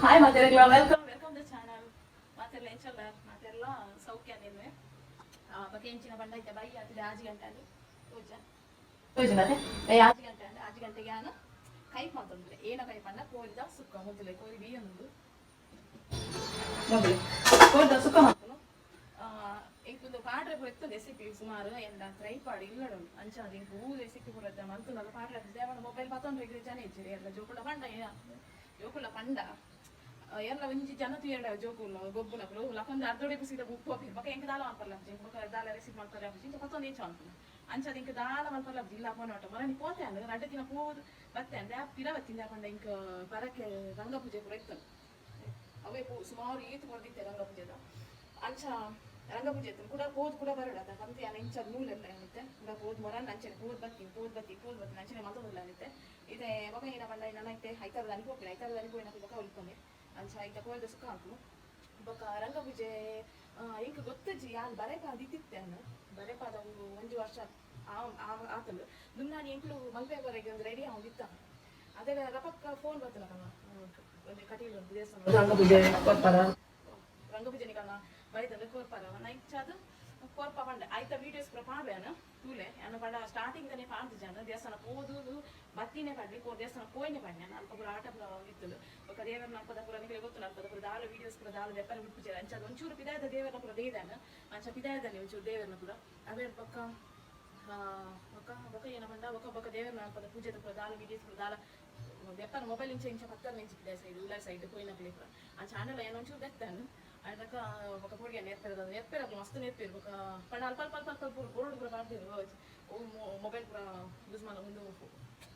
Hi ಮಾತೆರೆಗ್ಲ, welcome welcome the channel. ಮಾತೆರ್ಲ ಎಂಚಲ್ಲ? ಮಾತೆರ್ಲ ಸೌಖ್ಯ ನಿನ್ವೆ. ಬೊಕ ಎಂಚಿನ ಪಂಡ, ಇತ್ತೆ ಬಯ್ಯ ಆತಿದೆ, 6 ಗಂಟೆ ಆಂಡ್. ಪೂಜಾ ತೋಜುಂಡತೆ? 6 ಗಂಟೆ ಆಂಡ್. 6 ಗಂಟೆಗೆ ಯಾನ್ ಕೈಪ್ ಮಲ್ತೊಂದುಲ್ಲೆ. ಏನ ಕೈಪ್ ಪಂಡ ಕೋರಿದ ಸುಕ್ಕ. ಮೊದಲೇ ಕೋರಿ ಬೀಯೊಂದುಂಡು. ಮೊದಲೇ ಕೋರಿದ ಸುಕ್ಕ ಮಲ್ಪುನು. ಎಂಕ್ ಪಾಡ್ರೆ ಪೂರ ಇತ್ತುಂಡು ರೆಸಿಪಿ ಸುಮಾರು. ಎಂದ ಟ್ರೈಪಾಡ್ ಇಲ್ಲಡುಂಡು. ಅಂಚಾದ್ ಎಂಕ್ ಹೂ ರೆಸಿಪಿ ಪೂರ ಮಲ್ತುಂಡಲ ಪಾಡ್ರೆ ದೇವನ ಮೊಬೈಲ್ ಪತ್ತೊಂಡ್ರೆ ಜನ ಇಜ್ಜಿರಿ ಎಲ್ಲ. ಜೋಕುಲ ಪಂಡ, ಜೋಕುಲ ಪಂಡ ಏರ್ಲ ಒಂಜಿ ಜನ ತೂಯೆರ್ಡ ಜೋಕುಲು ಗೊಬ್ಬುನಕುಲು ಲಕೊಂದು ಅರ್ಧೊಡೆ ಸೀದಾ ಪೋಪೆರ್. ಬೊಕ ಎಂಕ್ ದಾಲ ಮಲ್ಪರ್ಲ ಆಪುಜಿ. ಬೊಕ ದಾಲ ರೆಸಿಪಿ ಮಲ್ಪರೆ ಆಪುಜಿ. ಇಂಚ ಪತ್ತೊಂದು ಎಂಚ ಮಲ್ಪುನು? ಅಂಚಾದ್ ಎಂಕ್ ದಾಲ ಮಲ್ಪರ್ಲ ಆಪುಜಿ. ಇಲ್ಲ ಪೋನೋಟ ಮೊರನಿ ಪೋತೆ ಅಂದ್ 2 ದಿನ ಪೋದು ಬತ್ತೆ ಅಂದೆ. ಪಿರ ಬತ್ತಿಂದ ಪಂಡ ಎಂಕ್ ಪರಕೆ ರಂಗ ಪೂಜೆ ಪೂರ ಇತ್ತುಂಡು. ಅವೇ ಪೂ ಸುಮಾರು ಈತ್ ಕೊರ್ದಿತ್ತೆ ರಂಗ ಪೂಜೆದ. ಅಂಚ ರಂಗ ಪೂಜೆ ಇತ್ತು, ಕೂಡ ಪೋದು ಕೂಡ ಬರಡ ಅದ ಪಂತಿ ಯಾನ್ ಇಂಚ ನೂಲೆಲ್ಲ ಏನಿತ್ತೆ. ಕೂಡ ಪೋದು ಮೊರನ್ ಅಂಚನೆ ಪೋದು ಬತ್ತೀನಿ, ಪೋದು ಬತ್ತಿ, ಪೋದು ಬತ್ತೀನಿ, ಅಂಚನೆ ಮಲ್ತೊಂದುಲ್ಲ ಏನಿತ್ತೆ ಇತ್ತೆ. ಬೊಕ ಏನ ಪಂಡ, ನನ ಇತ್ತೆ ಐತಾರದಾನಿ ಪೋಪಿನ. ಐತಾರದಾನಿ ಪೋಯಿನ ಬೊಕ ಉಲ್ಪೊಂದೆ. ಅಂಚ ಐತ ಕೋರಿದ ಸುಕ್ಕ ಮಲ್ಪುನು. ಬೊಕ ರಂಗಪೂಜೆ ಎಂಕ್ ಗೊತ್ತುಜ್ಜಿ. ಯಾನ್ ಬರೆಪಾದ್ ಇತ್ತಿತ್ತೆ. ಅನ್ನ ಬರೆಪಾದ ಒಂಜಿ ವರ್ಷ ಆತುಂಡು. ದುಂಬಾನಿ ಎಂಕ್ಲು ಮಲ್ಪೆ ಬರೆಗೆ ಒಂದು ರೆಡಿ ಆವೊಂದಿತ್ತ. ಅದೇ ರಪಕ್ಕ ಫೋನ್ ಬತ್ತನಕಲ್ಲ, ಒಂಜಿ ಕಟೀಲ್ ಉಂಟು ದೇವಸ್ಥಾನ, ರಂಗಪೂಜೆ ಕೊರ್ಪರ, ರಂಗಪೂಜೆ ನಿಕಲ್ನ ಬೈದಂದ್ರೆ ಕೊರ್ಪರ ನೈಚಾದ್ ಕೊರ್ಪ ಪಂಡೆ. ಐತ ವೀಡಿಯೋಸ್ ಪೂರ ಪಾಡ್ವೆ ತೂಲೆ. ಯಾನ್ ಪಂಡ ಸ್ಟಾರ್ಟಿಂಗ್ ದನೆ ಪಾಡ್ದು ಜಾನ ದೇವಸ್ಥಾನ ಪೋದು ಬತ್ತಿನೇ ಪಡ್ಲಿ, ಪೋ ದೇವಸ್ಥಾನ ಪೋಯಿನೇ ಪಡ್ನೆ. ಅಲ್ಪ ಪೂರ ಆಟ ಪೂರ ಇತ್ತುಂಡು. ಬೊಕ ದೇವರನ ಅಲ್ಪದ ಪೂರ ನಿಕಲೆ ಗೊತ್ತುಂಡು. ಅಲ್ಪದ ಪೂರ ದಾಲ ವೀಡಿಯೋಸ್ ಪೂರ ದಾಲ ದೆಪ್ಪರೆ ಬುಡ್ಪುಜೆರ್. ಅಂಚಾದ್ ಒಂಚೂರು ಪಿದಾಯದ ದೇವರನ ಪೂರ ದೇದಾನ. ಅಂಚ ಪಿದಾಯದಲ್ಲಿ ಒಂಚೂರು ದೇವರನ ಪೂರ ಅವೇರ್. ಬೊಕ್ಕ ಬೊಕ್ಕ ಬೊಕ ಏನ ಪಂಡ, ಬೊಕ ಬೊಕ ದೇವರನ ಅಲ್ಪದ ಪೂಜೆದ ಪೂರ ದಾಲ ವೀಡಿಯೋಸ್ ಪೂರ ದಾಲ ದೆಪ್ಪನ ಮೊಬೈಲ್ ಇಂಚ ಇಂಚ ಪತ್ತರ ಇಂಚ ಪಿದಾಯ ಸೈಡ್ ಉಲಾಯ್ ಸೈಡ್ ಪೋಯಿನಕ್ಲೆ ಪೂರ. ಅಂಚ ಆಂಡಲ ಏನ ಒಂಚೂರು ದೆತ್ತಾನು ಆಂಡಕ. ಬೊಕ ಪೋಡಿಗೆ ನೇರ್ಪೆರ್, ನೇರ್ಪೆರ್ ಅಕ್ಲು ಮಸ್ತ್ ನೇರ್ಪೆರ್. ಬೊಕ ಪಂಡ ಅಲ್ಪ ಅಲ್ಪ ಅಲ್ಪ ಅಲ್ಪ ಪೂರ ಬೋರ್ಡ್ ಪೂರ ಪಾಡ್ದೆರ್. ಮೊಬೈಲ್ ಪೂರ ಯೂಸ್ ಮಲ್ಲ ಉಂದು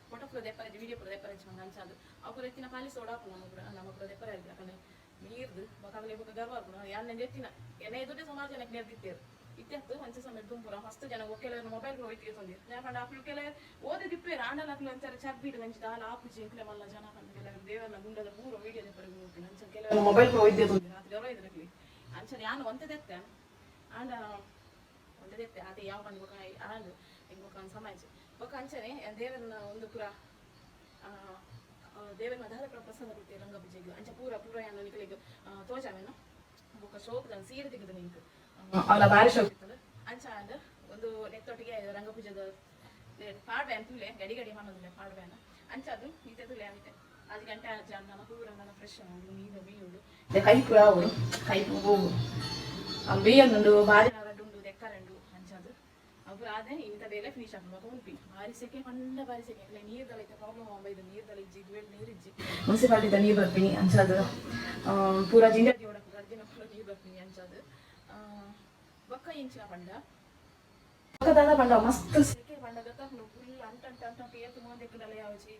ಫೋಟೋ ಪೂರ ದೆಪ್ಪರೆ, ವಿಡಿಯೋ ಪೂರ ದೆಪ್ಪರೆ ಪಂಡ. ಅಂಚಾದ್ ಅವು ಪೂರ ಇತ್ತಿನ ಪಾಲಿ ಸೋಡಾಪು ನಮ್ಮ ಪೂರ ನಮ್ಮ ಪೂರ ದೆಪ್ಪರೆ ಆಯ್ತು. ಯಾಕಂದ್ರೆ ನೀರ್ದು ಬೊಕ ಅಗಲೆ ಬೊಕ ಗರ್ವ ಆಪುಂಡು. ಯಾನ್ ನೆತ್ತಿನ ಎನ್ನ ಎದುಟೆ ಸುಮಾರು ಜನಕ್ಕೆ ನೆರ್ದಿತ್ತೇರು ಇತ್ಯತ್ತು. ಅಂಚ ಸಮಯ ದುಂಪುರ ಮಸ್ತ್ ಜನ ಕೆಲವರು ಮೊಬೈಲ್ ಪೂರ ಒಯ್ತು ತೊಂದಿರು. ಪಂಡ ಅಕ್ಲು ಕೆಲವು ಓದಿದಿಪ್ಪೇರು. ಆಂಡಲ ಅಕ್ಲು ಅಂಚಾರ ಚರ್ಬಿಡ್ ಅಂಚ ದಾಲ ಆಪುಜಿ. ಎಂಕ್ಲೆ ಮಲ್ಲ ಜನ ಪಂಡ ಕೆಲವರು ದೇವರನ ಗುಂಡದ ಪೂರ ವೀಡಿಯೋ ದೆಪ್ಪರೆ ಹೋಗ್ತೀನಿ. ಅಂಚ ಕೆಲವರು ಮೊಬೈಲ್ ಪೂರ ಒಯ್ದೆ ತೊಂದಿರು. ರಾತ್ರಿ ಗರ್ವ ಇದ್ರಕ್ಲಿ. ಅಂಚ ಯಾನ್ ಒಂತೆ ದೆತ್ತೆ. ಆಂಡ ಒಂತೆ ದೆತ್ತೆ ಅದೇ ಯಾವ ಪಂಡ ಬೊಕ ಆಂಡ್ ಎಂಕ್ ಬೊಕ ಒಂದ್ ಸಮಾಜ. ಬೊಕ ಅಂಚನೆ ದೇವರನ ಒಂದು ಪೂರ ದೇವರನ ದಾದ ಪೂರ ಪ್ರಸಾದ ಕೊಡ್ತೀವಿ ರಂಗಪೂಜೆಗೆ. ಅಂಚ ಪೂರ ಪೂರ ಯಾನ್ ನಿಕಲೆಗ್ ತೋಜಾವೇನು. ಬೊಕ ಶೋಕ್ ಸೀರೆ ತೆಗೆದು ನಿಂಕ್ ಅವಳ ಬಾರಿ ಶೋಕ್ ಇತ್ತದ. ಅಂಚ ಆಂಡ್ ಒಂದು ನೆತ್ತೊಟ್ಟಿಗೆ ರಂಗಪೂಜೆದ ಪಾಡ್ಬೇನ್ ತೂಲೆ. ಗಡಿ ಗಡಿ ಮಾಡೋದಿಲ್ಲ ಪಾಡ್ಬೇನ. ಅಂಚ ಅದು ಈತೆ ತುಲೆ ಆಗಿದೆ. 6 ಗಂಟೆ ಆಜ. ನನ್ನ ಪೂರ ನನ್ನ ಫ್ರೆಶ್ ಆಗುಂಡು, ನೀರು ಬೀಯುಂಡು, ಕೈ ಪೂರ ಆವಡು, ಕೈ ಪೂ ಬೇಯೊಂದುಂಡು, ಬಾರಿ ಉಂಡು ದೆಕ್ಕರಂಡು. ಅಂಚಾದು ಅವು ಪೂರ ಆದೆ ಇಂಥ ಬೇಲೆ ಫಿನಿಶ್ ಆಪುಂಡು. ಬೊಕ ಉನ್ಪಿ. ಬಾರಿ ಸೆಕೆ ಪಂಡ ಬಾರಿ ಸೆಕೆ. ಇಲ್ಲ ನೀರ್ದಲ ಇತ್ತೆ ಪ್ರಾಬ್ಲಮ್ ಆಂಬ. ನೀರ್ದಲ ಇಜ್ಜಿ, ದುವೆಲ್ ನೀರು ಇಜ್ಜಿ. ಮುನ್ಸಿಪಾಲಿಟಿದ ನೀರು ಬರ್ಪಿನಿ. ಅಂಚಾದ್ ಪೂರ ಜಿಂಜ ಜೋಡಕ್ಕೆ 2 ದಿನ ಪೂರ ನೀರು ಬರ್ಪಿನಿ. ಅಂಚಾದ್ ಬೊಕ್ಕ ಎಂಚಿನ ಪಂಡ, ಬೊಕ್ಕ ದಾದ ಪಂಡ, ಮಸ್ತ್ ಸೆಕೆ ಪಂಡ ಗೊತ್ತಾಪುಂಡು. ಫುಲ್ ಅಂಟ ಅಂಟ ಅಂಟ ಅಂಟ ಏತ್ ಮೋಂದೆಕ್ಕುಂಡಲ ಯಾವಜಿ.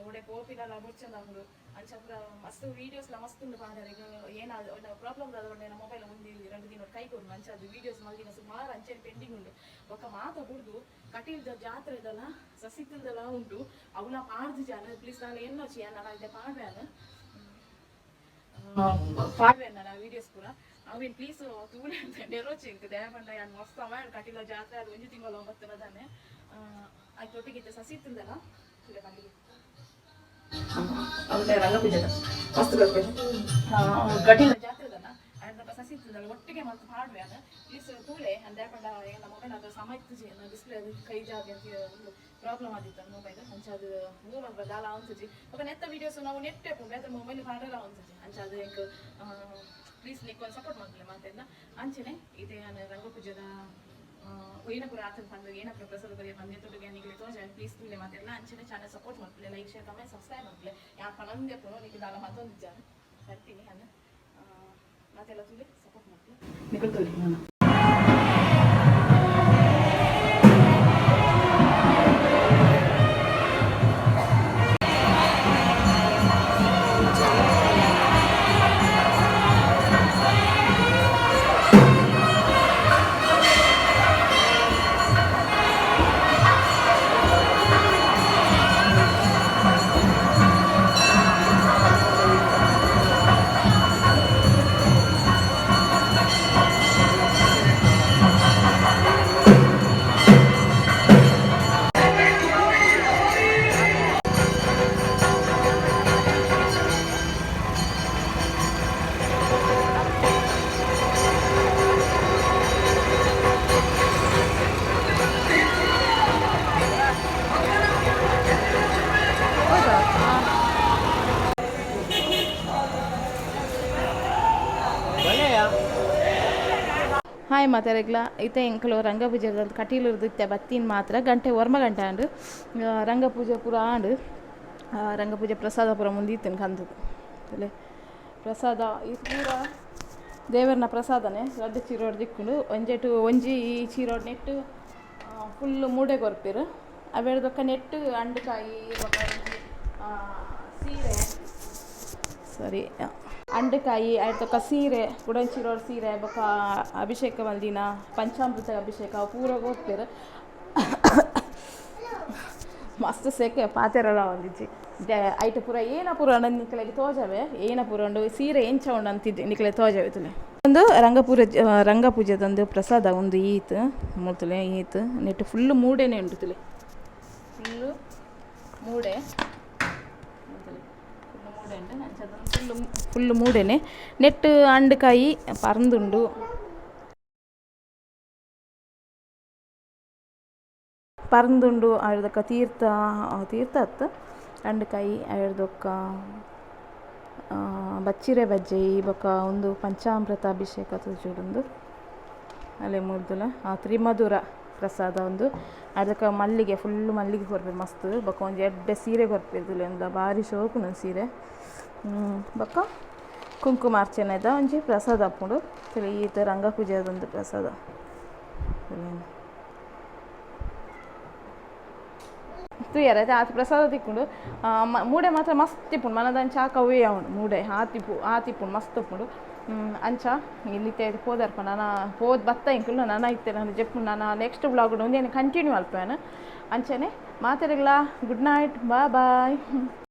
ಒಡೆ ಪೋಪಿನಲ ಬೊರ್ಚಂದಾಪುಂಡು. ಅಂಚ ಪೂರ ಮಸ್ತ್ ವೀಡಿಯೋಸ್ ಲ ಮಸ್ತ್ ಉಂಡು ಪಾಡರೆಗ್. ಏನಾದ ಪ್ರಾಬ್ಲಮ್ ದಾದ ಪಂಡ, ಮೊಬೈಲ್ ಒಂಜಿ 2 ದಿನ ಕೈ ಕೊಡು. ಅಂಚ ಅದು ವೀಡಿಯೋಸ್ ಮಲ್ದಿನ ಸುಮಾರು ಅಂಚನೆ ಪೆಂಡಿಂಗ್ ಉಂಡು. ಬೊಕ್ಕ ಮಾತ ಬುಡ್ದು ಕಟೀಲ್ದ ಜಾತ್ರೆದಲ ಸಸಿತಲ್ದಲ ಉಂಟು. ಅವಲ ಪಾಡ್ದು ಜಾನ. ಪ್ಲೀಸ್ ನಾನು ಎನ್ನೋಚಿ ನಾನು ಇದೆ ಪಾಡ್ವೇನ ಪಾಡ್ವೇನ ವೀಡಿಯೋಸ್ ಪೂರ. ಅವೇನು ಪ್ಲೀಸ್ ತೂಲೆ ಅಂತ ನೆರೋಚಿ ಇಂಕ್. ದಯ ಪಂಡ ಯಾನ್ ಮಸ್ತ್ ಅವ ಕಟೀಲ ಜಾತ್ರೆ ಅದು ಒಂಜಿ ತಿಂಗಳು ಬತ್ತನದಾನೆ. ಆಯ್ತು, ಒಟ್ಟಿಗೆ ಇತ್ತೆ ಸಸಿ ತಿಂದಲ್ಲ ತುಲೆ ಪಂಡಿಗೆ ಅವಳ ರಂಗಪೂಜೆದ ಮಸ್ತ್ ಬರ್ಬೇಕು. ಕಟೀಲ ಜಾತ್ರೆದಲ್ಲ ಅರ್ಧ ಸಸಿ ಇತ್ತದಲ್ಲ ಒಟ್ಟಿಗೆ ಮತ್ತೆ ಪಾಡ್ವೆ. ಅದ ಪ್ಲೀಸ್ ತೂಲೆ. ಅಂದೆ ಪಂಡ ಏನ ಮೊಬೈಲ್ ಅದು ಸಮ ಇತ್ತುಜಿ. ಡಿಸ್ಪ್ಲೇ ಅದು ಕೈ ಜಾಗ ಅಂತ ಪ್ರಾಬ್ಲಮ್ ಆದಿತ್ತು ಮೊಬೈಲ್. ಅಂಚ ಅದು ಮೂವ್ ಮಲ್ಪ ದಾಲ ಆವಂತುಜಿ. ಬೊಕ ನೆತ್ತ ವೀಡಿಯೋಸ್ ನಾವು ನೆಟ್ ಬೇತೆ ಮೊಬೈಲ್ ಪಾಡಲ ಆವಂತುಜಿ. ಅಂಚ ಅದು ಎಂಕ್ ಪ್ಲೀಸ್ ನಿಕ್ ಒಂದು ಸಪೋರ್ಟ್ ಮಾಡ್ತಲೆ ಮಾತೆಲ್ಲ. ಅಂಚನೆ ಇದೆ ಯಾನ್ ರಂಗಪೂಜೆದ ಏನ ಪೂರ ಆತನ ಪಂದ್ ಏನ ಪೂರ ಪ್ರಸಾದ ಬರೆಯ ಪಂದ್ ತೊಟ್ಟಿಗೆ ನಿಕ್ಲೆ ತೋಜ. ಪ್ಲೀಸ್ ತೂಲೆ ಮಾತೆಲ್ಲ. ಅಂಚನೆ ಚಾನಲ್ ಸಪೋರ್ಟ್ ಮಾಡ್ತಲೆ, ಲೈಕ್, ಶೇರ್, ಕಮೆಂಟ್, ಸಬ್ಸ್ಕ್ರೈಬ್ ಮಾಡ್ತಲೆ. ಯಾನ್ ಪನಂದೆ ಪುನೋ ನಿಕ್ ದಾಲ ಮತ್ತೊಂದು ಬರ್ತೀನಿ ಯಾನ್. ಮಾತೆಲ್ಲ ತೂಲೆ, ಸಪೋರ್ಟ್ ಮಾಡ್ತಲೆ. ನಿಕುಲು ತೂಲೆ ನಾನು. ಹಾಯ್ ಮಾತೆರೆಗ್ಲ. ಇತ್ತೆ ಎಂಕುಲು ರಂಗಪೂಜೆ ಕಟೀಲು ಇತ್ತೆ ಬತ್ತೀನ್ ಮಾತ್ರ ಗಂಟೆ ಒರ್ಂಬ ಗಂಟೆ ಆಂಡ್. ರಂಗಪೂಜೆ ಪೂರ ಆಂಡ್. ರಂಗಪೂಜೆ ಪ್ರಸಾದ ಪೂರ ಮುಂದಿತ್ತಿನ ಕಂತುದು ತೂಲೆ. ಪ್ರಸಾದ ಈ ಪೂರ ದೇವರ್ನ ಪ್ರಸಾದನೆ. ರಡ್ಡ್ ಚೀರೋಡ್ ದಿಕ್ಕುಂಡು. ಒಂಜೆಟು ಒಂಜಿ ಈ ಚೀರೋಡ್ ನೆಟ್ಟು ಫುಲ್ ಮೂಡೆ ಕೊರ್ಪೆರ್. ಅವೆಡ್ ಬೊಕ್ಕ ನೆಟ್ಟು ಅಂಡುಕಾಯಿ ಬೊಕ್ಕ ಒಂಜಿ ಸೀರೆ, ಸಾರಿ, ಅಂಡುಕಾಯಿ, ಐತ ಸೀರೆ, ಕುಡೊಂಚಿ ಸೀರೆ ಬೊಕ್ಕ ಅಭಿಷೇಕ ಮಲ್ದಿನ ಪಂಚಾಮೃತ ಅಭಿಷೇಕ ಪೂರ ಕೊರ್ಪೆರ್. ಮಸ್ತ್ ಸೆಕೆ, ಪಾತೆರಲ ಒಂದಿಜ್ಜಿ. ಐಟ್ ಪೂರ ಏನ ಪೂರ ನಿಕ್ಲೆಗ್ ತೋಜವೆ. ಏನ ಪೂರ ಉಂಡು, ಸೀರೆ ಎಂಚ ಉಂಡು ಅಂತಿದ್ದೆ ನಿಕ್ಲೆಗ್ ತೋಜವೆ ತೂಲೆ. ಒಂದು ರಂಗಪೂಜೆದೊಂದು ಪ್ರಸಾದ ಒಂದು ಈತ್ ಮೂತುಲೆ ಈತ್. ನೆಟ್ ಫುಲ್ ಮೂಡೆನೆ ಉಂಡು ತೂಲೆ. ಫುಲ್ ಮೂಡೆ ಫುಲ್ ಮೂಡೆ ಉಂಡು. ಅಂಚ ಫುಲ್ ಫುಲ್ ಮೂಡೆನೆ. ನೆಟ್ ಅಂಡುಕಾಯಿ ಪರ್ಂದುಂಡು. ಪರ್ಂದುಂಡು. ಅಯ್ದೊಕ ತೀರ್ಥ ತೀರ್ಥ ಅತ್ತ್, ಅಂಡುಕಾಯಿ, ಅಯ್ದೊಕ ಬಚ್ಚಿರೆ ಬಜ್ಜೆಯಿ ಬೊಕ ಉಂದು ಪಂಚಾಮೃತ ಅಭಿಷೇಕ ತೋಜೊಡುಂದು. ಅಲೆ ಮುರ್ದುಲ ತ್ರಿಮಧುರ ಪ್ರಸಾದ ಉಂದು. ಅಯ್ದೊಕ ಮಲ್ಲಿಗೆ, ಫುಲ್ ಮಲ್ಲಿಗೆ ಕೊರ್ಪೆರ್ ಮಸ್ತ್. ಬೊಕ ಒಂಜಿ ಎಡ್ಡೆ ಸೀರೆ ಕೊರ್ಪೆರ್ ತೂಲೆ. ಉಂದುಲ ಬಾರಿ ಶೋಕುಂಡು ಸೀರೆ. ಬೊಕ ಕುಂಕುಮಾರ್ಚನೆದ ಒಂಜಿ ಪ್ರಸಾದ ಆಪುಂಡು. ಈತ್ ರಂಗಪೂಜೆದ ಪ್ರಸಾದ ತೂಯರೆ. ಆತ್ ಪ್ರಸಾದ ತಿಕ್ಕುಂಡು. ಮೂಡೆ ಮಾತ್ರ ಮಸ್ತ್ ಇಪ್ಪುಂಡು. ಮನದಂಚ ಅವೇ ಆವುಂಡು ಮೂಡೆ. ಆತಿಪ್ಪು ಆತಿಪ್ಪುಂಡು, ಮಸ್ತ್ ಉಪ್ಪುಂಡು. ಅಂಚ ಇಲ್ಲಿತ್ತೆ ಪೋದರ್ಪ ನನ ಪೋದು ಬತ್ತ ಎಂಕುಲು. ನನ ಇತ್ತೆ ನಾನು ಜೆಪ್ಪು. ನಾನು ನೆಕ್ಸ್ಟ್ ವ್ಲಾಗ್ ಒಂದೇನು ಕಂಟಿನ್ಯೂ ಮಲ್ಪುವೆನ್. ಅಂಚನೆ ಮಾತೆರೆಗ್ಲಾ ಗುಡ್ ನೈಟ್, ಬಾಯ್ ಬಾಯ್.